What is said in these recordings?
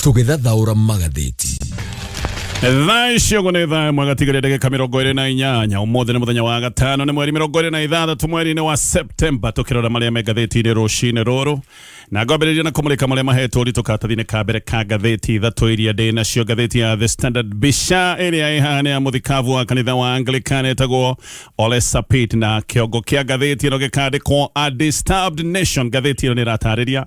Tũgĩthathaũra magathĩti. Thaa icio ũguo nĩ thaa ĩmwe gatigaria ndagĩka 28. Ũmũthĩ nĩ mũthenya wa gatano, nĩ mweri 26 mweri-inĩ wa Septemba, tũkĩrora marĩa me ngathĩti-inĩ rũcinĩ rũrũ, na ngwambĩrĩria na kũmũrĩka marĩa mahetwo ũritũ karatathi-inĩ ka mbere ka ngathĩti ithatũ iria ndĩ nacio. Ngathĩti ya The Standard, mbica ĩrĩa ĩ haha nĩ ya mũthikabu wa kanitha wa Anglican ĩtagwo Ole Sapit, na kĩongo kĩa ngathĩti ĩno gĩkandĩkwo "A Disturbed Nation". Ngathĩti ĩno nĩ ĩratarĩria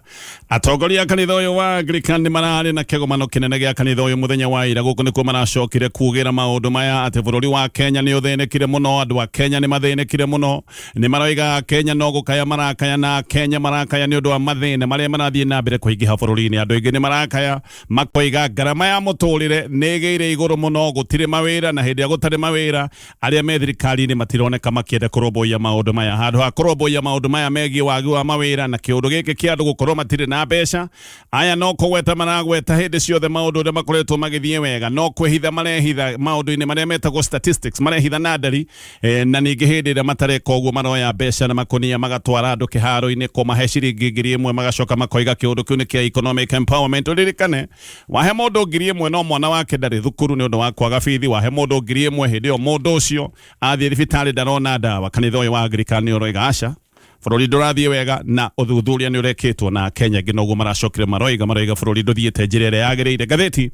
atongoria a kanitha ũyũ wa Anglican nĩ mararĩ na kĩgomano kĩnene gĩa kanitha ũyũ mũthenya wa ira. Gũkũ nĩkuo maracokire kugĩra maũndũ maya atĩ bũrũri wa Kenya nĩ ũthĩnĩkire mũno, andũ a Kenya nĩ mathĩnĩkire mũno. Nĩ maroiga Kenya no gũkaya marakaya, na Kenya marakaya nĩ ũndũ wa mathĩna marĩa marathiĩ na mbere kũingĩha bũrũri-inĩ. Andũ aingĩ nĩ marakaya makoiga ngarama ya mũtũrĩre nĩ ĩgĩire igũrũ mũno, gũtirĩ mawĩra, na hĩndĩ ĩrĩa gũtarĩ mawĩra, arĩa me thirikari-inĩ matironeka makĩenda kũrũmbũiya maũndũ maya. Handũ ha kũrũmbũiya maũndũ maya megiĩ wagi wa mawĩra na kĩũndũ gĩkĩ kĩa andũ gũkorwo matirĩ na mbeca, aya no kũgweta maragweta hĩndĩ ciothe maũndũ ũrĩa makoretwo magĩthiĩ wega, no kwĩhitha marehitha maũndũ-inĩ marĩa metagwo statistics, marehitha na ndari na ningĩ hĩndĩ ĩrĩa matareka ũguo, maroya mbeca na makũnia magatwara andũ kĩharo-inĩ kũmahe ciringi 1000, magacoka makoiga kĩũndũ kĩu nĩ kĩa economic empowerment. Ũririkane, wahe mũndũ 1000, no mwana wake ndarĩ thukuru nĩ ũndũ wa kwaga bithi. Wahe mũndũ 1000, hĩndĩ ĩyo mũndũ ũcio athiĩ thibitarĩ ndarona ndawa. Kanitha ũyũ wa Anglican nĩ ũroiga aca, bũrũri ndũrathiĩ wega, na ũthuthuria nĩ ũrekĩtwo na Kenya ĩngĩ noguo maracokire maroiga bũrũri ndũthiĩte njĩra ĩrĩa yagĩrĩire. Ngathĩti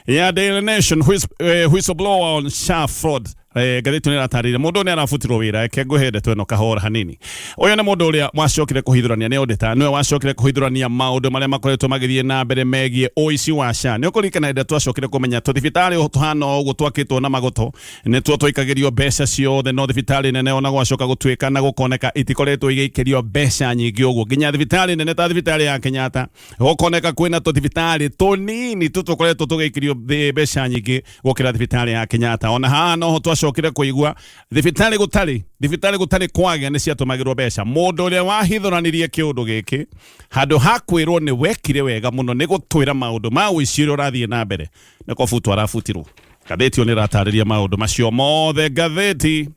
ya Daily Nation, whistleblower on SHA fraud. Ngathĩti nĩ ĩratarĩria mũndũ ũyũ nĩ arabutirwo wĩra. Reke ngũhe ndeto ĩno kahora hanini. Ũyũ nĩ mũndũ ũrĩa wacokire kũhithũrania, nĩ auditor, nĩwe wacokire kũhithũrania maũndũ marĩa makoretwo magĩthiĩ na mbere megiĩ ũici wa SHA. Nĩ ũkũririkana hĩndĩ ĩrĩa twacokire kũmenya tũthibitarĩ tũhana ũguo twakĩtwo na magoto nĩtuo twaikagĩrio mbeca ciothe, no thibitarĩ nene ona gwacoka gũtuĩka na gũkoneka itikoretwo igĩikĩrio mbeca nyingĩ ũguo, nginya thibitarĩ nene ta thibitarĩ ya Kenyatta, gũkoneka kwĩna tũthibitarĩ tũnini tu tũkoretwo tũgĩikĩrio mbeca nyingĩ gũkĩra thibitarĩ ya Kenyatta. Ona haha noho twacokire kũigua thibitarĩ gũtarĩ kwagĩa nĩ ciatũmagĩrwo mbeca. Mũndũ ũrĩa wahithũranirie kĩũndũ gĩkĩ, handũ ha kwĩrwo nĩ wekire wega mũno nĩ gũtwĩra maũndũ ma ũici ũrĩa ũrathiĩ na mbere, nĩ kũbutwo arabutirwo. Ngathĩti ĩyo nĩ ĩratarĩria maũndũ macio mothe. Ngathĩti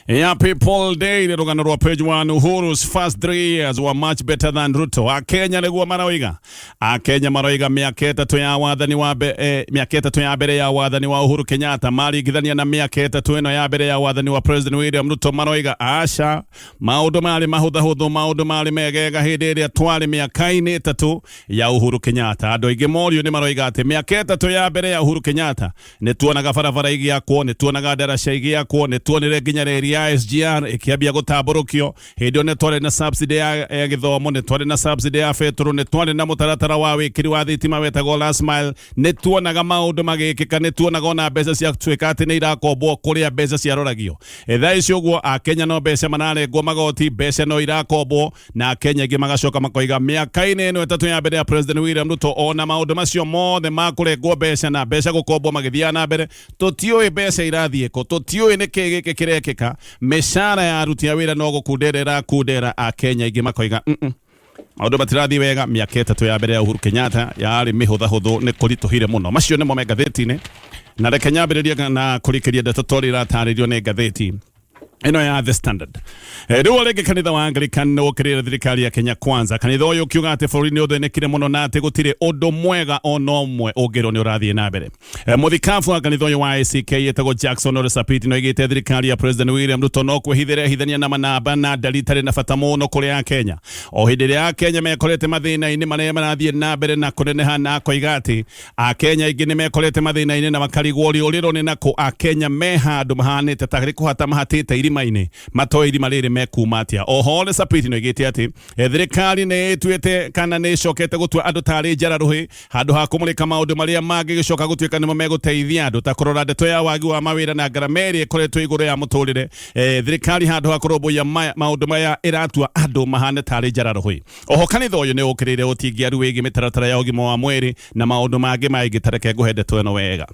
ya People Daily, rũgano rwa page 1, "Uhuru's first 3 years were much better than Ruto". Akenya nĩguo maroiga, Akenya maroiga mĩaka 3 ya wathani wa mĩaka 3 ya mbere ya wathani wa Uhuru Kenyatta maringithania na mĩaka 3 ĩno ya mbere ya wathani wa President William Ruto, maroiga aca, maũndũ marĩ mahũthahũthũ, maũndũ marĩ megega hĩndĩ ĩrĩa twarĩ mĩaka-inĩ 3 ya Uhuru Kenyatta. Andũ aingĩ morio nĩ maroiga atĩ mĩaka 3 ya mbere ya Uhuru Kenyatta nĩ tuonaga barabara igĩakwo, nĩ tuonaga ndaraca igĩakwo, nĩ tuonire nginya reri ya SGR ĩkĩambia gũtambũrũkio. Hĩndĩ ĩyo nĩ twarĩ na subsidy ya gĩthomo, nĩ twarĩ na subsidy ya betũrũ, nĩ twarĩ na mũtaratara wa wĩkĩri wa thitima wetagwo last mile. Nĩ tuonaga maũndũ magĩkĩka, nĩ tuonaga ona mbeca ciatuĩka atĩ nĩ irakombwo kũrĩa mbeca ciaroragio. Thaa ici ũguo Akenya no mbeca mararengwo magoti, mbeca no irakombwo, na Akenya aingĩ magacoka makoiga mĩaka-inĩ ĩno 3 ya mbere ya President William Ruto, ona maũndũ macio mothe ma kũrengwo mbeca na mbeca gũkombwo magĩthiaga na mbere, tũtiũĩ mbeca irathiĩ kũ, tũtiũĩ nĩ kĩĩ gĩkĩ kĩrekĩka, mĩcara ya aruti a wĩra no gũkundera ĩrakundera. Akenya aingĩ makoiga, maũndũ matirathiĩ wega, mĩaka 3 ya mbere ya Uhuru Kenyatta yarĩ mĩhũthahũthũ, nĩ kũritũhire mũno. Macio nĩmo me ngathĩti-inĩ, na reke nyambĩrĩrie na kũrĩkĩria ndeto torĩa iratarĩrio nĩ ngathĩti ĩno ya The Standard. Rĩu rĩngĩ kanitha wa Anglican nĩ wokĩrĩire thirikari ya Kenya Kwanza, kanitha ũyũ ũkiuga atĩ bũrũri nĩ ũthĩnĩkire mũno na atĩ gũtirĩ ũndũ mwega ona ũmwe ũngĩrwo nĩ ũrathiĩ na mbere. Mũthikabu wa kanitha ũyũ wa ACK ĩtagwo Jackson Ole Sapit nĩ oigĩte thirikari ya President William Ruto no kwĩhithĩra ĩhithania na manamba na ndari itarĩ na bata mũno kũrĩ Akenya, o hĩndĩ ĩrĩa Akenya mekorete mathĩna-inĩ marĩa marathiĩ na mbere na kũneneha, na akoiga atĩ Akenya aingĩ nĩ mekorete mathĩna-inĩ na makarigwo rĩũrĩro nĩ nakũ. Akenya me handũ mahanĩte tarĩ kũhata mahatĩte irima-inĩ, matoĩ irima rĩrĩ mekuma atĩa. Oho Ole Sapit nĩ oigĩte atĩ thirikari nĩ ĩtuĩte kana nĩ ĩcokete gũtua andũ tarĩ njara rũhĩ, handũ ha kũmũrĩka maũndũ marĩa mangĩgĩcoka gũtuĩka nĩmo megũteithia andũ, ta kũrora ndeto ya wagi wa mawĩra na ngarama ĩrĩa ĩkoretwo igũrũ ya mũtũrĩre. Thirikari handũ ha kũrũmbũiya maũndũ maya ĩratua andũ mahane tarĩ njara rũhĩ. Oho kanitha ũyũ nĩ ũkĩrĩire ũtingiaru wĩgiĩ mĩtaratara ya ũgima wa mwĩrĩ na maũndũ mangĩ maingĩ. Tareke ngũhe ndeto ĩno wega.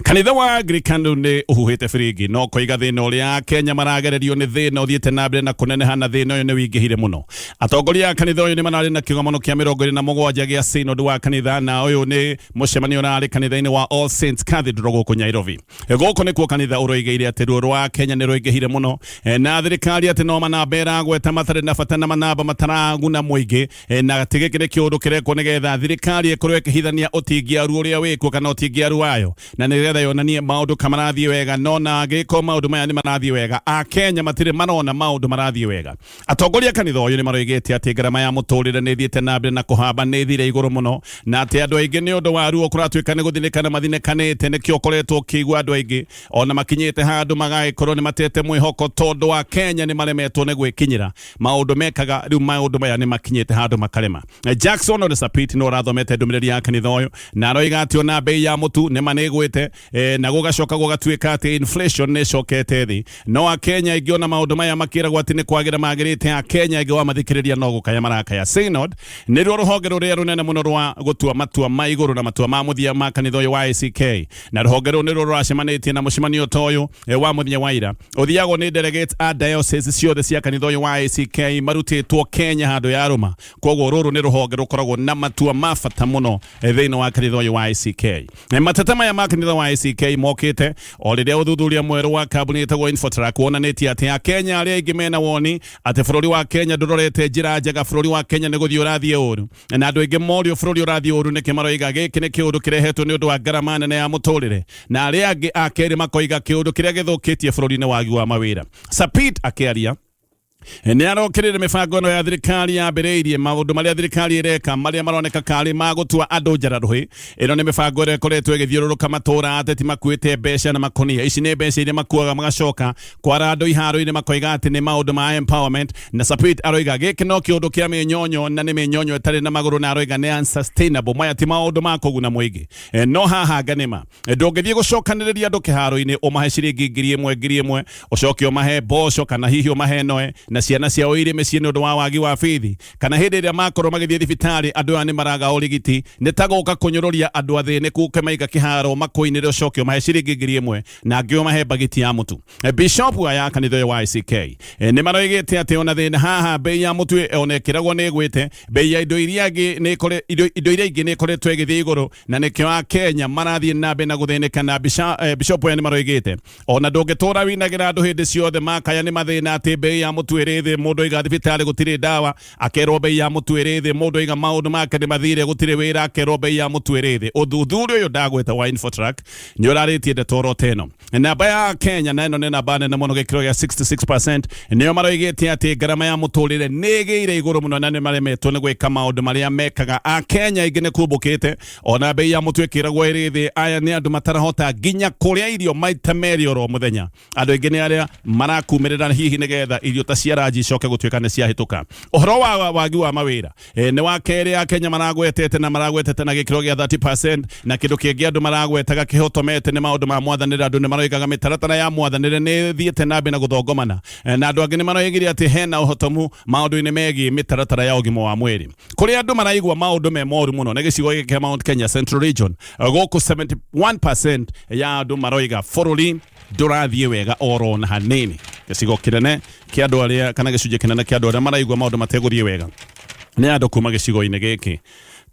Kanitha wa Anglican rĩu nĩ ũhuhĩte biringi no koiga thĩna ũrĩa Kenya maragererio nĩ thĩna ũthiĩte na mbere na kũneneha na thĩna ũyũ nĩ wingĩhire mũno. Atongoria a kanitha ũyũ nĩ mararĩ na kĩgomano kĩa 27 gĩa synod wa kanitha, na ũyũ nĩ mũcemanio ũrarĩ kanitha-inĩ wa All Saints Cathedral gũkũ Nairobi. Gũkũ nĩkuo kanitha ũroigĩire atĩ ruo rwa Kenya nĩ rũingĩhire mũno, na thirikari atĩ no manamba ĩragweta matarĩ na bata na manamba mataraguna mũingĩ, na atĩ gĩkĩ nĩ kĩũndũ kĩrekwo nĩgetha thirikari ĩkorwo ĩkĩhithania ũtingiaru ũrĩa wĩkuo kana ũtingiaru wayo, na nĩgetha yonanie maũndũ ka marathiĩ wega. No na angĩkorwo maũndũ maya nĩ marathiĩ wega, Akenya matirĩ marona maũndũ marathiĩ wega. Atongoria a kanitha ũyũ nĩ maroigĩte atĩ ngarama ya mũtũrĩre nĩ ĩthiĩte na mbere na kũhamba, nĩ ĩthire igũrũ mũno, na atĩ andũ aingĩ nĩ ũndũ wa ruo kũratuĩka nĩ gũthinĩkana mathinĩkanĩte. Nĩkĩo ũkoretwo ũkĩigua andũ aingĩ ona makinyĩte handũ magagĩkorwo nĩ matete mwĩhoko tondũ wa Kenya nĩ maremetwo nĩ gwĩkinyĩra maũndũ mekaga. Rĩu maũndũ maya nĩ makinyĩte handũ makarema. Jackson Ole Sapit nĩ ũrathomete ndũmĩrĩri ya kanitha ũyũ, na aroiga atĩ ona bei ya mũtu nĩ ma nĩ ĩgwĩte, na gũgacoka gũgatuĩka atĩ inflation nĩ ĩcokete thĩ, no Akenya aingĩ ona maũndũ maya makĩragwo atĩ nĩ kwagĩra magĩrĩte, Akenya aingĩ wamathikĩrĩria no gũkaya marakaya. Synod nĩruo rũhonge rũrĩa rũnene mũno rwa gũtua matua ma igũrũ na matua ma mũthia ma kanitha ũyũ wa ACK, na rũhonge rũu nĩruo rũracemanĩtie na mũcemanio ta ũyũ wa mũthenya wa ira ũthiagwo nĩ delegates a diocese ciothe cia kanitha ũyũ wa ACK marutĩtwo Kenya handũ ya rũma. Koguo rũrũ nĩ rũhonge rũkoragwo na matua ma bata mũno thĩinĩ wa kanitha ũyũ wa ACK. Mateta maya ma kanitha wa ACK mokĩte o rĩrĩa ũthuthuria mwerũ wa kambuni ĩtagwo Infotrack wonanĩtie atĩ Akenya arĩa aingĩ mena woni atĩ bũrũri wa Kenya ndũrorete njĩra njega, bũrũri wa Kenya nĩ gũthiĩ ũrathiĩ ũru, na andũ aingĩ morio bũrũri ũrathiĩ ũru nĩkĩ maroiga gĩkĩ nĩ kĩũndũ kĩrehetwo nĩ ũndũ wa ngarama nene ya mũtũrĩre, na arĩa angĩ a kerĩ makoiga kĩũndũ kĩrĩa gĩthũkĩtie bũrũri nĩ wagi wa mawĩra. Sapit akĩaria nĩ arokĩrĩire mĩbango ĩno ya thirikari yambĩrĩirie maũndũ marĩa thirikari ĩreka marĩa maroneka karĩ ma gũtua andũ njara rũhĩ. Ĩno nĩ mĩbango ĩrĩa ĩkoretwo ĩgĩthiũrũrũka matũũra, ateti makuĩte mbeca na makonia. Ici nĩ mbeca iria makuaga magacoka kwara andũ iharo-inĩ makoiga atĩ nĩ maũndũ ma empowerment, na Sapit aroiga gĩkĩ no kĩũndũ kĩa mĩnyonyo na nĩ mĩnyonyo ĩtarĩ na magũrũ, na aroiga nĩ unsustainable. Maya ti maũndũ ma kũguna mũingĩ. No haha nganĩma ndũngĩthiĩ gũcokanĩrĩria andũ kĩharo-inĩ ũmahe ciringi 1000 1000, ũcoke ũmahe mboco kana hihi ũmahe noe, na ciana ciao irĩ mĩciĩ nĩ ũndũ wa wagi wa bithi, kana hĩndĩ ĩrĩa makorwo magĩthiĩ thibitarĩ andũ aya nĩ maraga ũrigiti. Nĩ ta gũka kũnyũrũria andũ athĩnĩku ũkĩmaiga kĩharo makũinĩre, ũcoke ũmahe ciringi 1000 na angĩ ũmahe mbagiti ya mũtu. Bishop aya kanitha ũyũ wa ACK nĩ maroigĩte atĩ ona thĩna haha bei ya mũtu ona ĩkĩragwo nĩ ĩgwĩte, bei ya indo iria ingĩ nĩ ĩkore indo iria ingĩ nĩ ĩkoretwo ĩgĩthiĩ igũrũ, na nĩkĩo Akenya marathiĩ na mbere na gũthĩnĩka. Na Bishop aya nĩ maroigĩte ona ndũngĩtũra winagĩra andũ hĩndĩ ciothe makaya nĩ mathĩna atĩ bei ya mũtu ĩrĩ thĩ, mũndũ oiga thibitarĩ gũtirĩ ndawa akerwo bei ya mũtu ĩrĩ thĩ, mũndũ oiga maũndũ make nĩ mathire gũtirĩ wĩra akerwo bei ya mũtu ĩrĩ thĩ. Ũthuthuria ũyũ ndagweta wa Infotrack nĩ ũrarĩtie ndeto oro ta ĩno. Namba ya Kenya, na ĩno nĩ namba nene mũno, gĩkĩro gĩa 66% nĩo maroigĩte atĩ ngarama ya mũtũrĩre nĩ ĩgĩire igũrũ mũno na nĩ maremetwo nĩ gwĩka maũndũ marĩa mekaga. Akenya aingĩ nĩ kumbũkĩte ona bei ya mũtu ĩkĩragwo ĩrĩ thĩ. Aya nĩ andũ matarahota nginya kũrĩa irio maita merĩ oro mũthenya. Andũ aingĩ nĩ arĩa marakumĩrĩra hihi nĩgetha irio ta cia ranji icoke gũtuĩka nĩ ciahĩtũka. Ũhoro wa wagi wa mawĩra nĩ wa kerĩ Akenya maragwetete na maragwetete na gĩkĩro gĩa 30%, na kĩndũ kĩngĩ andũ maragwetaga kĩhotomete nĩ maũndũ ma mwathanĩre. Andũ nĩ maroigaga mĩtaratara ya mwathanĩre nĩ ĩthiĩte na mbere na gũthongomana, na andũ angĩ nĩ maroigire atĩ hena ũhotomu maũndũ-inĩ megiĩ mĩtaratara ya ũgima wa mwĩrĩ. Kũrĩa andũ maraigua maũndũ me moru mũno nĩ gĩcigo gĩkĩ kĩa Mount Kenya Central Region. Gũkũ 71% ya andũ maroiga bũrũri ndũrathiĩ wega oro na hanini. Gĩcigo kĩnene kĩa andũ arĩa kana gĩcunjĩ kĩnene kĩa andũ arĩa maraigua maũndũ mategũthiĩ wega nĩ andũ kuma gĩcigo-inĩ gĩkĩ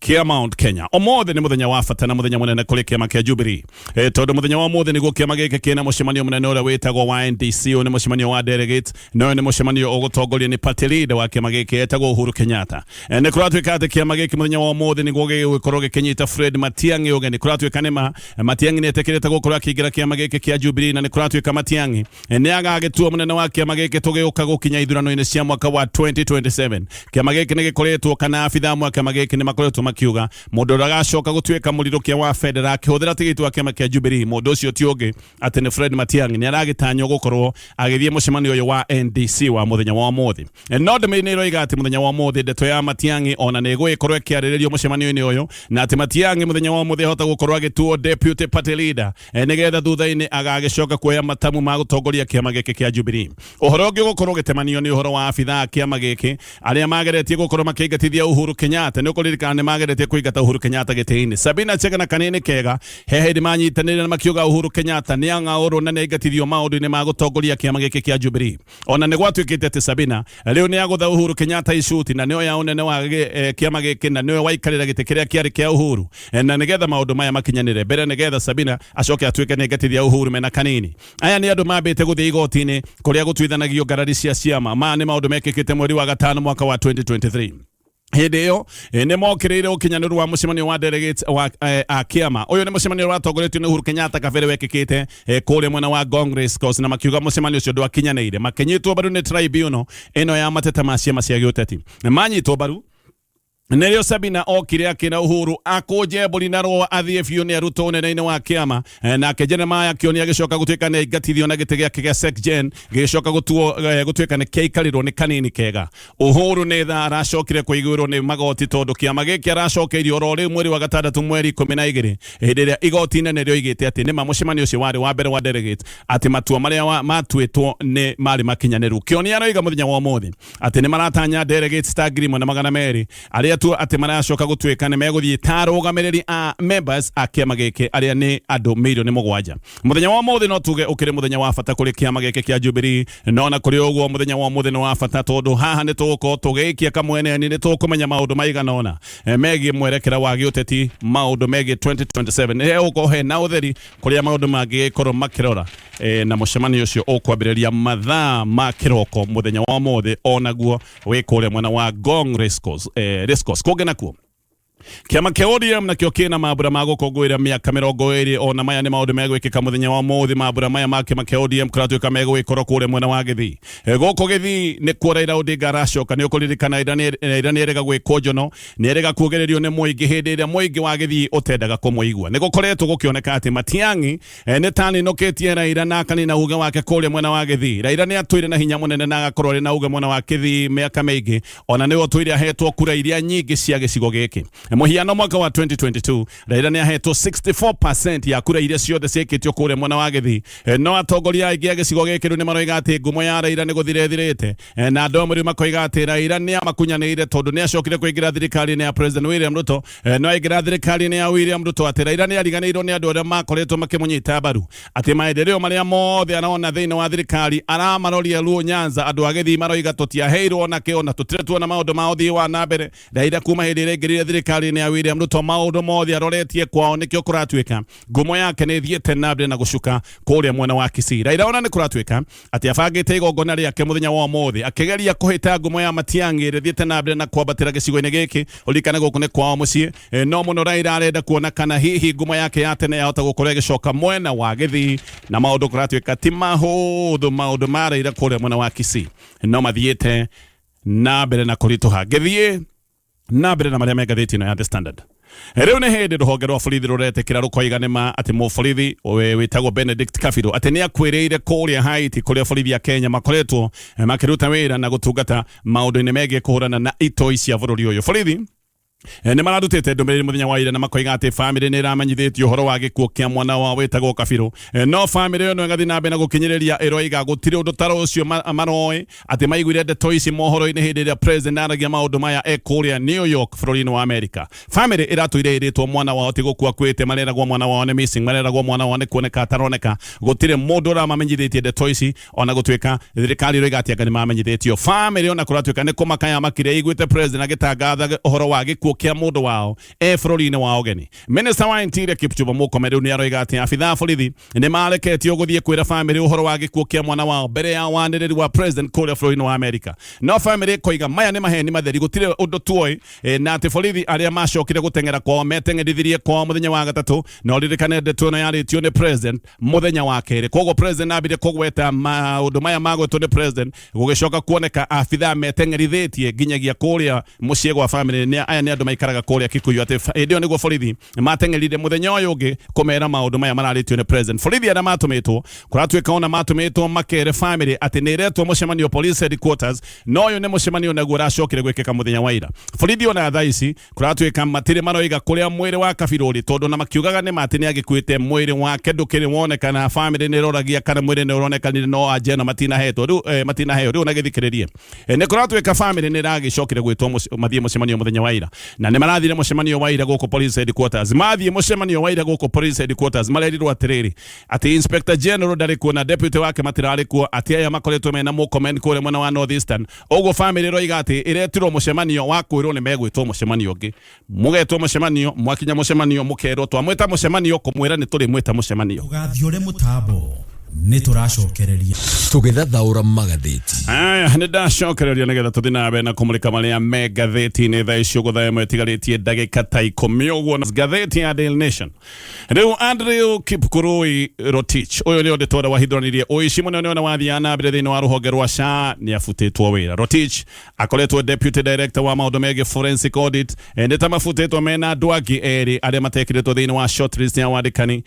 kĩa Mount Kenya. Ũmũthĩ nĩ mũthenya wa bata na mũthenya mũnene kũrĩ kĩama kĩa Jubilee, tondũ mũthenya wa ũmũthĩ nĩguo kĩama gĩkĩ kĩna mũcemanio mũnene ũrĩa wĩtagwo wa NDC. Ũyũ nĩ mũcemanio wa delegates, na ũyũ nĩ mũcemanio ũgũtongorio nĩ party leader wa kĩama gĩkĩ etagwo Uhuru Kenyatta. Nĩ kũratuĩka atĩ kĩama gĩkĩ mũthenya wa ũmũthĩ nĩguo gĩgũkorwo gĩkĩnyita Fred Matiang'i ũgeni. Kũratuĩka nĩma Matiang'i nĩ etĩkĩrĩte gũkorwo akĩingĩra kĩama gĩkĩ kĩa Jubilee, na nĩ kũratuĩka Matiang'i nĩ agagĩtua mũnene wa kĩama gĩkĩ tũgĩũka gũkinya ithurano-inĩ cia mwaka wa 2027. Kĩama gĩkĩ nĩ gĩkoretwo kana abithaa amwe a kĩama gĩkĩ nĩ makoretwo makiuga mũndũ ũrĩa agacoka gũtuĩka mũrirũkia wa bendera akĩhũthĩra tigiti wa kĩama kĩa Jubilee, mũndũ ũcio ti ũngĩ atĩ nĩ Fred Matiang'i. Nĩ aragĩtanywo gũkorwo agĩthiĩ mũcemanio ũyũ wa NDC wa mũthenya wa ũmũthĩ. No ndũmĩrĩri nĩ ĩroiga atĩ mũthenya wa ũmũthĩ ndeto ya Matiang'i ona nĩ ĩgũgĩkorwo ĩkĩarĩrĩrio mũcemanio-inĩ ũyũ, na atĩ Matiang'i mũthenya wa ũmũthĩ ahota gũkorwo agĩtuo deputy party leader, nĩgetha thutha-inĩ agagĩcoka kuoya matamu ma gũtongoria kĩama gĩkĩ kĩa Jubilee. Ũhoro ũngĩ ũgũkorwo ũgĩtemanio nĩ ũhoro wa abithaa a kĩama gĩkĩ arĩa mageretie gũkorwo makĩingatithia Uhuru Kenyatta. Nĩ ũkũririkana nĩ mageretie kũingata Uhuru Kenyatta gĩtĩ-inĩ. Sabina Chege na Kanini Kega he hĩndĩ manyitanĩire na makiuga Uhuru Kenyatta nĩ ang'aũrwo na nĩ aingatithio maũndũ-inĩ ma gũtongoria kĩama gĩkĩ kĩa Jubilee. Ona nĩ gwatuĩkĩte atĩ Sabina rĩu nĩ agũtha Uhuru Kenyatta icuti na nĩoya ũnene wa kĩama gĩkĩ na nĩwe waikarĩra gĩtĩ kĩrĩa kĩarĩ kĩa Uhuru, na nĩgetha maũndũ maya makinyanĩre mbere, nĩgetha Sabina acoke atuĩke nĩ aingatithia Uhuru mena Kanini. Aya nĩ andũ mambĩte gũthiĩ igoti-inĩ kũrĩa gũtuithanagio ngarari cia ciama. Maya nĩ maũndũ mekĩkĩte mweri wa gatano mwaka wa 2023. Hĩndĩ ĩyo nĩ mokĩrĩire ũkinyanĩru wa mũcemanio wa delegates wa a kĩama. Ũyũ nĩ mũcemanio watongoretio nĩ Uhuru Kenyatta kabere wekĩkĩte kũrĩa mwena wa Ngong Race Course, na makiuga mũcemanio ũcio ndwakinyanĩire. Makĩnyitwo mbaru nĩ tribunal ĩno ya mateta ma ciama cia gĩũteti. Manyitwo mbaru nĩrĩo Sabina okire akĩra Uhuru akũnje mbũri na rũa athiĩ biũ nĩ arutwo ũnene-inĩ wa kĩama. Nake Jeremiah Kioni agĩcoka gũtuĩka nĩ aingatithio na gĩtĩ gĩake gĩa SecGen gĩgĩcoka gũtuĩka nĩ kĩaikarĩrwo nĩ Kanini Kega. Uhuru nĩ thaa aracokire kũiguĩrwo nĩ magoti tondũ kĩama gĩkĩ aracokeirio oro rĩu mweri wa gatandatũ mweri 12, hĩndĩ ĩrĩa igoti inene rĩoigĩte atĩ nĩma mũcemanio ũcio warĩ wa mbere wa delegate, atĩ matua marĩa matuĩtwo nĩ marĩ makinyanĩru. Kioni aroiga mũthenya wa ũmũthĩ atĩ nĩ maratanya delegates ta 1,200 arĩa tu atĩ maracoka gũtuĩka nĩ megũthiĩ ta arũgamĩrĩri a members a kĩama gĩkĩ arĩa nĩ andũ 7 million. Mũthenya wa ũmũthĩ no tuge ũkĩrĩ mũthenya wa bata kũrĩ kĩama gĩkĩ kĩa Jubilee, no na kũrĩ ũguo mũthenya wa ũmũthĩ nĩ wa bata tondũ haha nĩ tũgũkorwo tũgĩikia kamweneni, nĩ tũkũmenya maũndũ maigana ũna megiĩ mwerekera wa gĩũteti, maũndũ megiĩ 2027. Nĩ hegũkorwo hena ũtheri kũrĩa maũndũ mangĩgĩkorwo makĩrora, na mũcemanio ũcio ũkwambĩrĩria mathaa ma kĩroko mũthenya wa ũmũthĩ, onaguo wĩ kũrĩa mwena wa Ngong Race Course, Race Course. Kũngĩ nakuo kĩama kĩa ODM nakĩo kĩna mambura ma gũkũngũĩra mĩaka 20. Ona maya nĩ maũndũ megwĩkĩka mũthenya wa ũmũthĩ. Mambura maya ma kĩama kĩa ODM kũratuĩka megũgĩkorwo kũrĩa mwena wa Gĩthii. Gũkũ Gĩthii nĩ kuo Raila Odinga aracoka. Nĩ ũkũririkana Raila nĩ erĩga gwĩkwo njono, nĩ erĩga kuugĩrĩrio nĩ mũingĩ hĩndĩ ĩrĩa mũingĩ wa Gĩthii ũtendaga kũmũigua. Nĩ gũkoretwo gũkĩoneka atĩ Matiang'i nĩ taninũkĩtie Raila na akanina uge wake kũrĩa mwena wa Gĩthii. Raila nĩ atũire na hinya mũnene na agakorwo arĩ na uge mwena wa Gĩthii mĩaka mĩingĩ, ona nĩwe ũtũire ahetwo kura iria nyingĩ cia gĩcigo gĩkĩ. Mũhiano, mwaka wa 2022 Raila nĩ ahetwo 64% ya kura iria ciothe ciĩkĩtio kũrĩa mwena wa Gĩthii. No atongoria aingĩ a gĩcigo gĩkĩ rĩu nĩ maroiga atĩ ngumo ya Raila nĩ gũthira ĩthirĩte, na andũ amwe rĩu makoiga atĩ Raila nĩ amakunyanĩire tondũ nĩ acokire kũingĩra thirikari-inĩ ya President William Ruto. No aingĩra thirikari-inĩ ya William Ruto atĩ Raila nĩ ariganĩirwo nĩ andũ arĩa makoretwo makĩmũnyita mbaru, atĩ maendeleo marĩa mothe arona thĩinĩ wa thirikari aramaroria Luo Nyanza. Andũ a Gĩthii maroiga tũtiaheirwo nakĩo na tũtirĩ tuona maũndũ ma ũthii wa na mbere. Raila kuma hĩndĩ ĩrĩa aingĩrire thirikari-inĩ ya William Ruto maũndũ mothe aroretie kwao, nĩkĩo kũratuĩka ngumo yake nĩ ĩthiĩte na mbere na gũcuka kũrĩa mwena wa Kisii. Raila ona nĩ kũratuĩka atĩ abangĩte igongona rĩake mũthenya wa ũmũthĩ akĩgeria kũhĩta ngumo ya Matiang'i ĩrĩa ĩthiĩte na mbere na kwambatĩra gĩcigo-inĩ gĩkĩ. Ũririkane gũkũ nĩ kwao mũciĩ. No mũno Raila arenda kuona kana hihi ngumo yake ya tene yahota gũkorwo ĩgĩcoka mwena wa Gĩthii, na maũndũ kũratuĩka ti mahũthũ. Maũndũ ma Raila kũrĩa mwena wa Kisii no mathiĩte na mbere na kũritũha. Ngĩthiĩ na mbere na marĩa me ngathĩti ĩno ya The Standard, rĩu nĩ hĩndĩ rũhonge rwa borithi rũretĩkĩra rũkoiga nĩ ma atĩ mũborithi wĩtagwo Benedict Kabiru atĩ nĩ akuĩrĩire kũrĩa Haiti, kũrĩa borithi ya Kenya makoretwo makĩruta wĩra na gũtungata maũndũ-inĩ megiĩ kũhũrana na itoi cia bũrũri ũyũ. Borithi nĩ mararutĩte ndũmĩrĩri mũthenya wa ira na makoiga atĩ bamĩrĩ nĩ ĩramenyithĩtio ũhoro wa gĩkuũ kĩa mwana wao wĩtagwo Kabiru. No bamĩrĩ ĩno ĩgathiĩ na mbere na gũkinyĩrĩria ĩroiga gũtirĩ ũndũ ta ũcio maroĩ, atĩ maiguire ndeto ici mohoro-inĩ hĩndĩ ĩrĩa president aragia maũndũ maya e kũrĩa New York bũrũri-inĩ wa America. Bamĩrĩ ĩratũire ĩrĩtwo mwana wao ti gũkua akuĩte, mareragwo mwana wao nĩ missing, mareragwo mwana wao nĩ kuoneka ataroneka. Gũtirĩ mũndũ ũramamenyithĩtie ndeto ici, ona gũtuĩka thirikari ĩroiga atĩ anga nĩ mamenyithĩtio. Bamĩrĩ ona kũratuĩka nĩ kũmaka yamakire ĩiguĩte president agĩtangatha ũhoro wa gĩkuũ kĩa mũndũ wao e bũrũri-inĩ wa ũgeni. Minister wa Interior Kipchumba Murkomen rĩu nĩ aroiga atĩ abithaa a borithi nĩ mareketio gũthiĩ kwĩra bamĩrĩ ũhoro wa gĩkuũ kĩa mwana wao mbere ya wanĩrĩri wa president kũrĩa bũrũri-inĩ wa America. No bamĩrĩ ĩkoiga maya nĩ maheni matheri, gũtirĩ ũndũ tuoĩ, na atĩ borithi arĩa macokire gũteng'era kwao meteng'erithirie kwao mũthenya wa gatatũ. Na ũririkane ndeto ĩno yarĩtio nĩ president mũthenya wa kerĩ, koguo president ambire kũgweta maũndũ maya magwetwo nĩ president, gũgĩcoka kuoneka abithaa meteng'erithĩtie nginyagia kũrĩa mũciĩ gwa bamĩrĩ. Nĩ aya nĩ andũ maikaraga kũrĩa Kikuyu, atĩ hĩndĩ ĩyo nĩguo borithi mateng'erire mũthenya ũyũ ũngĩ kũmera maũndũ maya mararĩtio nĩ president. Borithi arĩa matũmĩtwo kũratuĩka ona matũmĩtwo makere bamĩrĩ atĩ nĩ ĩretwo mũcemanio police headquarters, no ũyũ nĩ mũcemanio naguo ũracokire gwĩkĩka mũthenya wa ira. Borithi ona thaa ici kũratuĩka matirĩ maroiga kũrĩa mwĩrĩ wa Kabiru ũrĩ, tondũ na makiugaga nĩ ma atĩ nĩ agĩkuĩte, mwĩrĩ wake ndũkĩrĩ wonekana. Bamĩrĩ nĩ ĩroragia kana mwĩrĩ nĩ ũronekanire, no anja ĩno matinahetwo rĩu, matinaheo rĩu. Na gĩthikĩrĩrie, nĩ kũratuĩka bamĩrĩ nĩ ĩragĩcokire gwĩtwo mathiĩ mũcemanio mũthenya wa ira. Na nĩ marathire mũcemanio wa ira gũkũ police headquarters. Mathiĩ mũcemanio wa ira gũkũ police headquarters marerirwo atĩrĩrĩ, atĩ Inspector General ndarĩ kuo na deputy wake matirarĩ kuo, atĩ aya makoretwo mena Murkomen kũrĩa mwena wa North Eastern. Ũguo family ĩroiga atĩ ĩretirwo mũcemanio wa kwĩrwo nĩ megwĩtwo mũcemanio ũngĩ. Mũgetwo mũcemanio, mwakinya mũcemanio mũkerwo twamwĩta mũcemanio kũmwĩra nĩ tũrĩmwĩta mũcemanio. Ndũgathiũre mũtambo nĩ tũracokereria. Tũgĩthathaũra magathĩti. Aya, nĩ ndacokereria nĩgetha tũthiĩ na mbere na kũmũrĩka marĩa me ngathĩti-inĩ thaa ici ũguo thaa ĩmwe ĩtigarĩtie ndagĩka ta ikũmi ũguo. Ngathĩti ya Daily Nation. Rĩu Andrew Kipkurui Rotich ũyũ nĩ ũndĩ ũrĩa wahithũranirie ũici mũnene ũrĩa wathiaga na mbere thĩinĩ wa rũhonge rwa SHA nĩ abutĩtwo wĩra. Rotich akoretwo deputy director wa maũndũ megiĩ forensic audit. Nĩ ta mabutĩtwo mena andũ angĩ erĩ arĩa matekĩrĩtwo thĩinĩ wa shortlist ya wandĩkani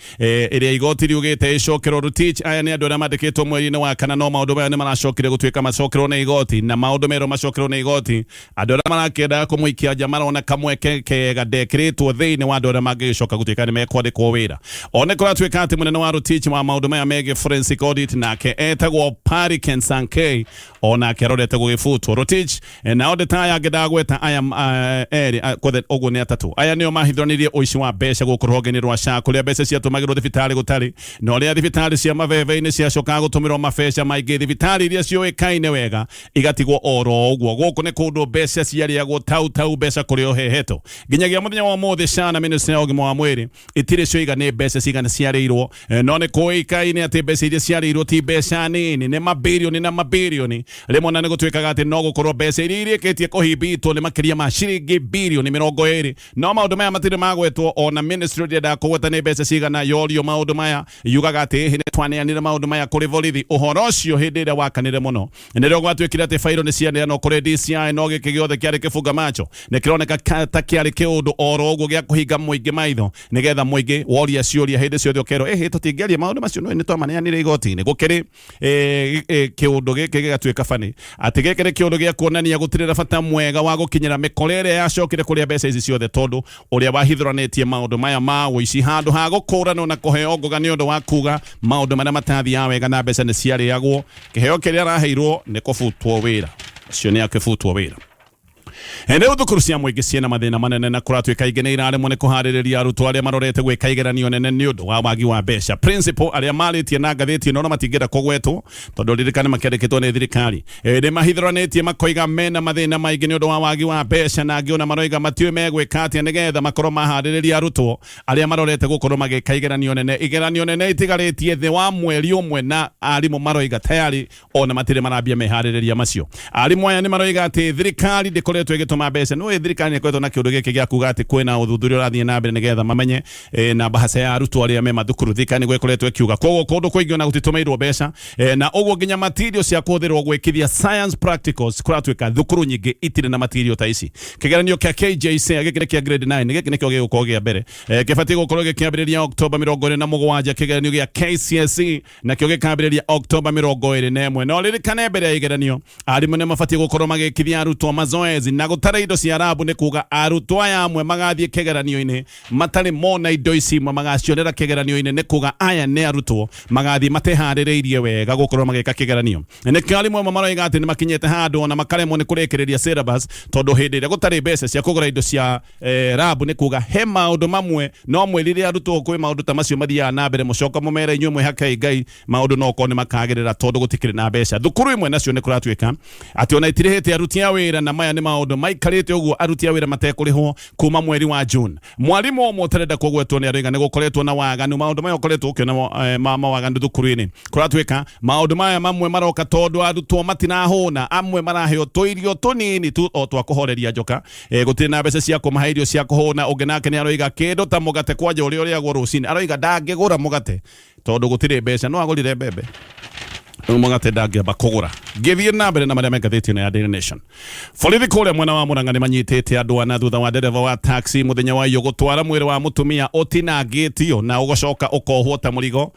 ĩrĩa igoti riugĩte ĩcokerwo. Rotich aya nĩ andũ arĩa mandĩkĩtwo mweri-inĩ wa kana, no maũndũ maya nĩ maracokire gũtuĩka macokerwo nĩ igoti, na maũndũ merwo macokerwo nĩ igoti, andũ arĩa marakĩendaga kũmũikia nja marona kamweke kega ndekĩrĩtwo thĩinĩ wa andũ arĩa mangĩgĩcoka gũtuĩka nĩ mekwandĩkwo wĩra. One kũratuĩka atĩ mũnene wa Rotich wa maũndũ maya megiĩ forensic audit nake etagwo Parry Kensankei, onake arorete gũgĩbutwo. Rotich nao ndeta aya angĩ ndagweta aya erĩ kothe ũguo nĩ atatũ. Aya nĩo mahithũranirie ũici wa mbeca gũkũ rũhonge-inĩ rwa SHA, kũrĩa mbeca ciatũmagĩrwo thibitarĩ gũtarĩ, na ũrĩa thibitarĩ cia mabebe-inĩ ciacokaga gũtũmĩrwo mabeca maingĩ, thibitarĩ iria ciũĩkaine wega igatigwo oro ũguo. Gũkũ nĩ kũndũ mbeca ciarĩagwo tau tau, mbeca kũrĩ ũhehetwo. Nginyagia mũthenya wa ũmũthĩ SHA na ministry ya ũgima wa mwĩrĩ itirĩ cioiga nĩ mbeca cigana ciarĩirwo, no nĩ kũĩkaine atĩ mbeca iria ciarĩirwo ti mbeca nini, nĩ mabirioni na mabirioni. Rĩmwe na nĩ gũtuĩkaga atĩ no gũkorwo mbeca iria irĩkĩtie kũhimbitwo nĩ makĩria ma ciringi birioni 20, no maũndũ maya matirĩ magwetwo. Ona ministry ndĩendaga kũgweta nĩ mbeca cigana. Yorio maũndũ maya yugaga atĩ ĩhĩ nĩ twaneanire maũndũ maya kũrĩ borithi. Ũhoro ũcio hĩndĩ ĩrĩa wakanire mũno nĩrĩo gwatuĩkire atĩ bairo nĩ cianeanwo kũrĩ DCI, no gĩkĩ gĩothe kĩarĩ kĩbunga macho, nĩ kĩroneka ta kĩarĩ kĩũndũ oro ũguo gĩa kũhinga mũingĩ maitho, nĩgetha mũingĩ woria ciũria hĩndĩ ciothe ũkerwo ĩhĩ tũtingĩaria maũndũ macio no nĩ twamaneanire igoti-inĩ. Gũkĩrĩ kĩũndũ gĩkĩ gĩgatuĩka bani atĩ gĩkĩ nĩ kĩũndũ gĩa kuonania gũtirĩ na bata mwega wa gũkinyĩra mĩkora ĩrĩa yacokire kũrĩa mbeca ici ciothe, tondũ ũrĩa wahithũranĩtie maũndũ maya ma ũici handũ ha gũkũranwo na kũheo ngoga nĩ ũndũ wa kuga maũndũ marĩa matathiaga wega na mbeca nĩ ciarĩagwo, kĩheo kĩrĩa araheirwo nĩ kũbutwo wĩra. Ũcio nĩ akĩbutwo wĩra. Rĩu thukuru cia mũingĩ ciĩna mathĩna manene, na kũratuĩka ingĩ nĩ iraremwo nĩ kũharĩrĩria arutwo arĩa marorete gwĩka igeranio nene nĩ ũndũ wa wagi wa mbeca. Principal arĩa marĩtie na ngathĩti ĩno no matingĩenda kũgwetwo tondũ ririkane makĩandĩkĩtwo nĩ thirikari, nĩ mahithũranĩtie makoiga mena mathĩna maingĩ nĩ ũndũ wa wagi wa mbeca, na angĩ ona maroiga matiũĩ megwĩka atĩa nĩgetha makorwo maharĩrĩria arutwo arĩa marorete gũkorwo magĩka igeranio nene. Igeranio nene itigarĩtie thĩ wa mweri ũmwe, na arimũ maroiga tayari ona matirĩ marambia meharĩrĩria macio. Arimũ aya nĩ maroiga atĩ thirikari ndĩkoretwo ĩgĩtũma mbeca. Nĩ thirikari nĩ ĩkoretwo na kĩũndũ gĩkĩ gĩa kuga atĩ kwĩna ũthuthuria ũrathiĩ na mbere nĩgetha mamenye na mbahaca ya arutwo arĩa me mathukuru. Thirikari nĩguo ĩkoretwo ĩkiuga, koguo kũndũ kũingĩ ona gũtitũmĩirwo mbeca, na ũguo nginya material cia kũhũthĩrwo gwĩkithia science practicals, kũratuĩka thukuru nyingĩ itirĩ na material ta ici. Kĩgeranio kĩa KJC gĩkĩ nĩ kĩa grade 9, gĩkĩ nĩkĩo gĩgũkorwo gĩa mbere, kĩbatiĩ gũkorwo gĩkĩambĩrĩria Oktoba 27. Kĩgeranio gĩa KCSE nakĩo gĩkambĩrĩria Oktoba 21. No ririkane mbere ya igeranio arimũ nĩ mabatiĩ gũkorwo magĩkithia arutwo mazoezi, na gũtarĩ indo cia rabu nĩ kuga arutwo aya amwe magathiĩ kĩgeranio-inĩ matarĩ mona indo ici, imwe magacionera kĩgeranio-inĩ. Nĩ kuga aya nĩ arutwo magathiĩ mateharĩrĩirie wega gũkorwo magĩka kĩgeranio. Nĩkĩo arimũ amwe maroiga atĩ nĩ makinyĩte handũ ona makaremwo nĩ kũrĩkĩrĩria syllabus, tondũ hĩndĩ ĩrĩa gũtarĩ mbeca cia kũgũra indo cia rabu nĩ kuga he maũndũ mamwe no mwĩrire arutwo kwĩ maũndũ ta macio mathiaga na mbere, mũcoka mũmere inyuĩ mwĩhakei Ngai maũndũ no korwo nĩ makagĩrĩra tondũ gũtikĩrĩ na mbeca. Thukuru imwe nacio nĩ kũratuĩka atĩ ona itirĩhĩte aruti a wĩra, na maya nĩ maũndũ maikarĩte ũguo aruti a wĩra matekũrĩhwo kuma mweri wa June. Mwarimũ ũmwe ũtarenda kũgwetwo nĩ aroiga nĩ gũkoretwo na waganu, maũndũ maya ũkoretwo ũkĩona ma mawaganu thukuru-inĩ. Kũratuĩka maũndũ maya mamwe maroka tondũ arutwo matinahũna, amwe maraheo tũirio tũnini tu o twa kũhoreria njoka, gũtirĩ na mbeca cia kũmahe irio cia kũhũna. Ũngĩ nake nĩ aroiga kĩndũ ta mũgate kwanja ũrĩa ũrĩagwo rũcinĩ, aroiga ndangĩgũra mũgate tondũ gũtirĩ mbeca, no agũrire mbembe, rĩu mũgate ndangĩamba kũgũra. Ngĩthiĩ na mbere na marĩa me ngathĩti ĩno ya Daily Nation, borithi kũrĩa mwena wa Murang'a nĩ manyitĩte andũ ana thutha wa ndereba wa taxi mũthenya wa iyo gũtwara mwĩrĩ wa mũtumia ũtinangĩtio na ũgacoka ũkohwo ta mũrigo,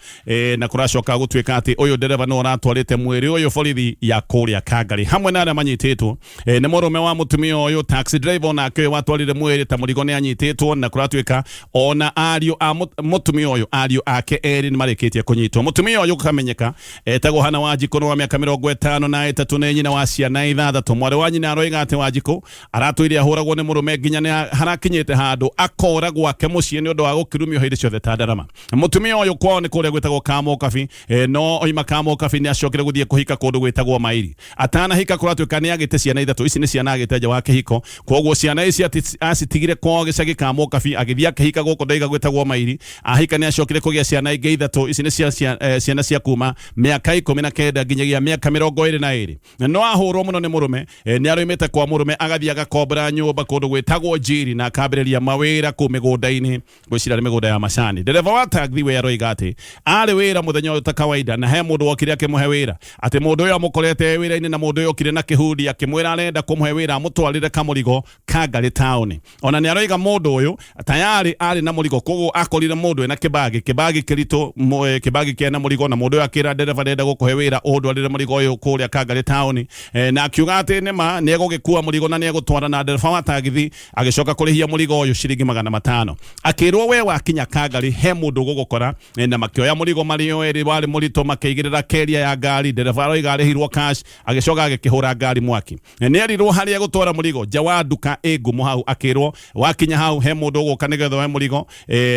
na kũracoka gũtuĩka atĩ ũyũ ndereba nĩwe ũratwarĩte mwĩrĩ ũyũ borithi ya kũrĩa Kangari. Hamwe na arĩa manyitĩtwo nĩ mũrũme wa mũtumia ũyũ, taxi driver onake ũyũ watwarire mwĩrĩ ta mũrigo nĩ anyitĩtwo, na kũratuĩka ona ariũ a mũtumia ũyũ, ariũ ake erĩ nĩ marĩkĩtie kũnyitwo. Mũtumia ũyũ gũkamenyeka etagwo Hana. Wanjikũ nĩ wa mĩaka 53 nĩ nyina wa ciana 6. Mwarĩ wa nyina aroiga atĩ Wanjikũ aratũire ahũragwo nĩ mũrũme nginya nĩ harakinyĩte handũ akora gwake mũciĩ nĩ ũndũ wa gũkirumio hĩndĩ ciothe ta ndarama. Mũtumia ũyũ kwao nĩ kũrĩa gwĩtagwo Kamokabi, no oima Kamokabi nĩ acokire gũthiĩ kũhika kũndũ gwĩtagwo Mairi. Atanahika kũratuĩka nĩ agĩte ciana 3, ici nĩ ciana agĩte nja wa kĩhiko, koguo ciana ici acitigire kwao gĩcagi Kamokabi agĩthiĩ akĩhika gũkũ ndaiga gwĩtagwo Mairi. Ahika nĩ acokire kũgĩa ciana ingĩ 3, ici nĩ ciana cia kuma mĩaka 19 nginyagia mĩaka 22. No ahũrwo mũno nĩ mũrũme, nĩ arũmĩte kwa mũrũme agathiĩ agakombora nyũmba kũndũ gwĩtagwo Njiri na akambĩrĩria mawĩra kũu mĩgũnda-inĩ, ngwĩciria nĩ mĩgũnda ya macani. Ndereba wa taxi we aroiga atĩ arĩ wĩra mũthenya ũyũ ta kawaida na he mũndũ wokire akĩmũhe wĩra, atĩ mũndũ ũyũ amũkorete wĩra-inĩ na mũndũ ũyũ okire na kĩhundi akĩmwĩra arenda kũmũhe wĩra amũtwarĩre kamũrigo Kangarĩ taũni. Ona nĩ aroiga mũndũ ũyũ tayarĩ arĩ na mũrigo, koguo akorire mũndũ ena kĩbagi, kĩbagi kĩritũ, kĩbagi kĩna mũrigo, na mũndũ ũyũ akĩra ndereba ndenda gũkũhe wĩra ũndwarĩre mũrigo ũyũ kũrĩa Kangarĩ taũni, na akiuga atĩ nĩma nĩ egũgĩkua mũrigo na nĩ egũtwara, na ndereba wa tagithi agĩcoka kũrĩhia mũrigo ũyũ ciringi 500. Akĩrwo we wakinya Kangarĩ he mũndũ ũgũgũkora, na makĩoya mũrigo marĩ o erĩ warĩ mũritũ, makĩigĩrĩra keria ya ngari. Ndereba aroiga arĩhirwo cash, agĩcoka agĩkĩhũra ngari mwaki. Nĩ erirwo harĩa egũtwara mũrigo nja wa nduka ĩ ngumo hau, akĩrwo wakinya hau he mũndũ ũgũka nĩgetha oe mũrigo,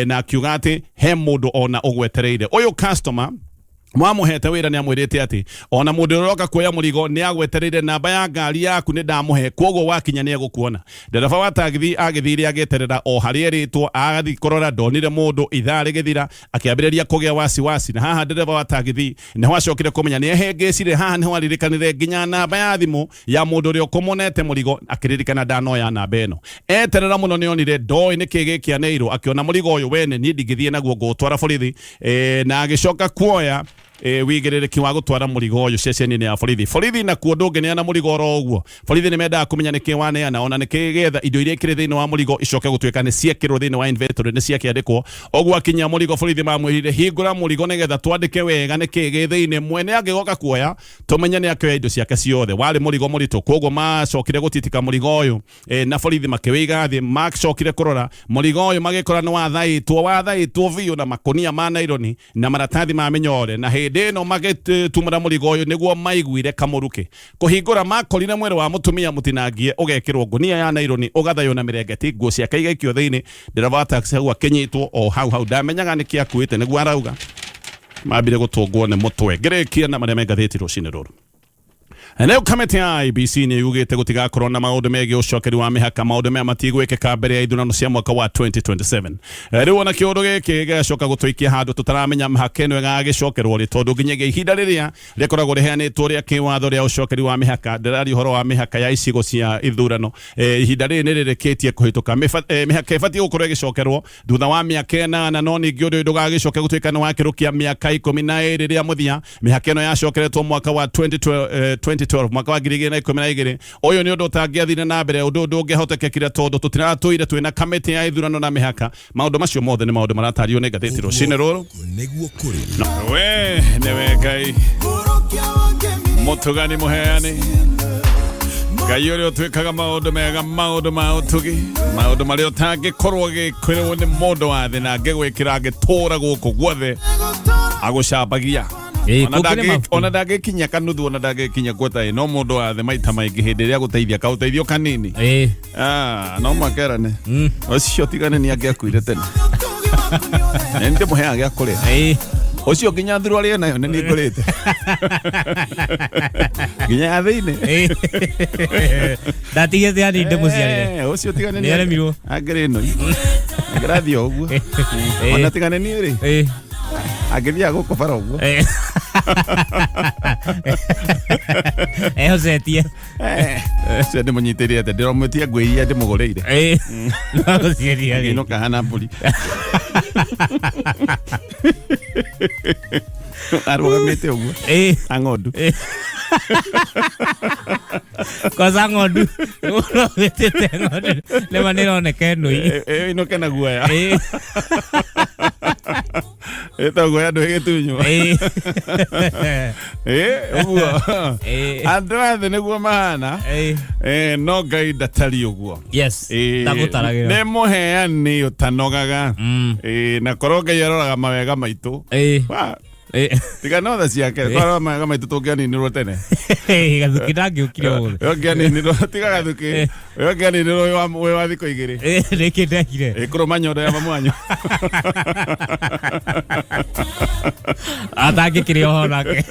na akiuga atĩ he mũndũ ona ũgwetereire. Ũyũ customer mwamũhete wĩra nĩ amwĩrĩte atĩ ona mũndũ ũrĩa ũroka kuoya mũrigo nĩ agwetereire, namba ya ngari yaku nĩ ndamũhe, koguo wakinya nĩ egũkuona. Ndereba wa tagithi agĩthire agĩeterera o harĩa erĩtwo, agathiĩ kũrora ndonire mũndũ, ithaa rĩgĩthira akĩambĩrĩria kũgĩa wasiwasi. Na haha ndereba wa tagithi nĩho acokire kũmenya nĩ ehĩngĩcire, haha nĩho aririkanire nginya namba ya thimũ ya mũndũ ũrĩa ũkũmũnete mũrigo, akĩririkana ndanoya namba ĩno. Eterera mũno nĩ onire ndoĩ nĩkĩ gĩkĩaneirwo, akĩona mũrigo ũyũ wene niĩ ndingĩthiĩ naguo ngũũtwara borithi, na agĩcoka kuoya wĩigĩrĩrĩki wa gũtwara mũrigo ũyũ ceceni-inĩ ya borithi. Borithi nakuo ndũngĩneana mũrigo oro ũguo, borithi nĩ mendaga kũmenya nĩkĩ waneana, ona nĩkĩ getha indo iria ikĩrĩ thĩinĩ wa mũrigo icoke gũtuĩka nĩ ciekĩrwo thĩinĩ wa inventory, nĩ ciakĩandĩkwo. Ũguo akinyia mũrigo borithi mamwĩrire hingũra mũrigo nĩgetha twandĩke wega nĩkĩ gĩ thĩinĩ, mwene angĩgoka kuoya tũmenye nĩ akĩoya indo ciake ciothe. Warĩ mũrigo mũritũ, koguo macokire gũtitika mũrigo ũyũ, na borithi makĩwĩiga thĩ. Macokire kũrora mũrigo ũyũ magĩkora nĩ wathaĩtwo, wathaĩtwo biũ na makũnia ma naironi na maratathi ma mĩnyore, na hĩndĩ ĩno magĩtumũra mũrigo ũyũ nĩguo maiguire kamũrukĩ. Kũhingũra makorire mwĩrĩ wa mũtumia mũtinangie ũgekĩrwo ngũnia ya naironi ũgathaywo na mĩrengeti, nguo ciake igaikio thĩinĩ. Ndereba wa taxi hau akĩnyitwo o hau hau, ndamenyaga nĩkĩ akuĩte, nĩguo arauga mambire gũtũngwo nĩ mũtwe. Ngĩrĩkia na marĩa me ngathĩti rũcinĩ rũrũ. Rĩu kamĩtĩ ya IEBC nĩ yugĩte gũtigakorwo na maũndũ megiĩ ũcokeri wa mĩhaka, maũndũ maya matigwĩkĩka mbere ya ithurano cia mwaka wa 2027. Rĩu ona kĩũndũ gĩkĩ gĩgacoka gũtũikia handũ tũtaramenya mĩhaka ĩno ĩgagĩcokerwo rĩ, tondũ nginyagia ihinda rĩrĩa rĩkoragwo rĩheanĩtwo rĩa kĩwatho rĩa ũcokeri wa mĩhaka, ndĩraria ũhoro wa mĩhaka ya icigo cia ithurano, ihinda rĩrĩ nĩ rĩrĩkĩtie kũhĩtũka. Mĩhaka ĩbatiĩ gũkorwo ĩgĩcokerwo thutha wa mĩaka 8, no ningĩ ũndũ ũyũ ndũgagĩcoke gũtuĩka nĩ wakĩrũkia mĩaka 12 rĩa mũthia. Mĩhaka ĩno yacokeretwo mwaka wa 2012, mwaka wa 2012. Ũyũ nĩ ũndũ ũtangĩathire na mbere, ũndũ ũyũ ndũngĩhotekekire tondũ tũtiratũire twĩna kamĩtĩ ya ithurano na mĩhaka. Maũndũ macio mothe nĩ maũndũ maratario nĩ ngathĩti rũcinĩ rũrũ. Nĩguo kũrĩ. No, we nĩwe Ngai mũtugani mũheani, Ngai ũrĩa ũtwĩkaga maũndũ mega, maũndũ ma ũtugi, maũndũ marĩa ũtangĩkorwo gĩkwĩrwo nĩ mũndũ wa thĩ na angĩgwĩkĩra angĩtũra gũkũ guothe agũcambagia. Ona Kũngĩ nĩ mabuku. Ona ndangĩkinya kanuthu, ona ndangĩkinya gweta ĩ, no mũndũ wa thĩ maita maingĩ hĩndĩ ĩrĩa agũteithia kaũteithio kanini, no makerane ũcio tigane nĩ angĩakuire tene, nĩ ndĩmũheaga gĩa kũrĩa ũcio nginya thuruarĩ ĩyo nayo nĩ niĩ ngũrĩte nginya ya thĩinĩ. Ndatigĩte yani ndĩmũciarĩre. Ũcio tigane Nĩ aremirwo. Angĩrĩ ĩno angĩrathiĩ o ũguo, ona tigane niĩ rĩ, angĩthiaga gũkũ bara ũguo. Ehocetie. Ũcio ndĩmũnyitĩrĩre atĩa, ndĩramwĩtia nguo iria ndĩmũgũrĩire. No gũciĩria rĩ. Ngĩinũka hana mbũri arũgamĩte ũguo a ng'ondu. Kwanza ng'ondu ũrogĩtĩte ng'ondu nĩma nĩroneka ĩnũi. Ĩinũke na guoya, ĩtagwo guoya ndũgĩtunywo. Ũguo andũ a thĩ nĩguo mahana. No Ngai ndatariĩ ũguo. Yes, ndagũtaragĩra. Nĩ mũheani ũtanogaga. Na korwo Ngai aroraga mawega maitũ. Wa, Tiga no tha ciake twara maega maitũ tũngĩaninirwo tene. Gathuki ndangĩũkire ũmũthĩ. Ũyũ ũngĩaninirwo tiga gathuki, ũyũ ũngĩaninirwo wĩ wa thikũ 2. Nĩkĩ ndekire? Ĩkũrũma nyondo ya mamu wanyu. Atangĩkĩrĩ oho nake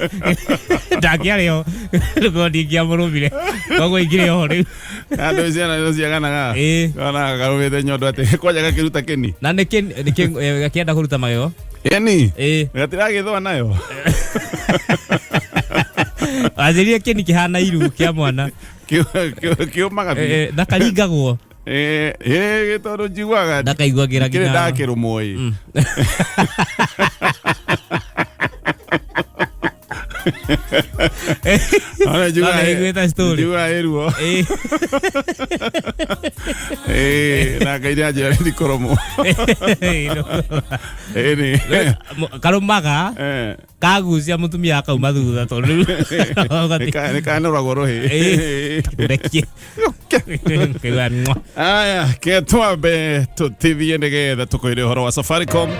ndangĩarĩ ho nĩguo ndingĩamũrũmire, koguo ingĩrĩ oho rĩu. Andũ ciana nĩ ciaganaga. Ona karũmĩte nyondo atĩ kwanja gakĩruta kĩni. Na nĩkĩ nĩkĩ gakĩenda kũruta magego? Ĩni. Ĩĩ. Gatiragĩthũa nayo. Wanjĩrire kĩni kĩhana iru kĩa mwana. Kĩũmaga biũ. Na karingagwo. Ĩĩ tondũ njiguaga Ndakaiguagĩra kĩrĩ nginya ndakĩrũmwo ĩ. Ona njiguaga Ona iguĩte story. Njiguaga ĩruo. Ĩĩ na Ngai nĩanjĩra nĩ kũrũmwo. Ĩni. Karũmaga kagucia mũtumia akauma thutha tondũ Nĩkanoragwo rũhĩ. Rekie. Kaigua, mwah. Aya, ke twambe tũtithie nĩgetha tũkwĩre ũhoro wa Safaricom.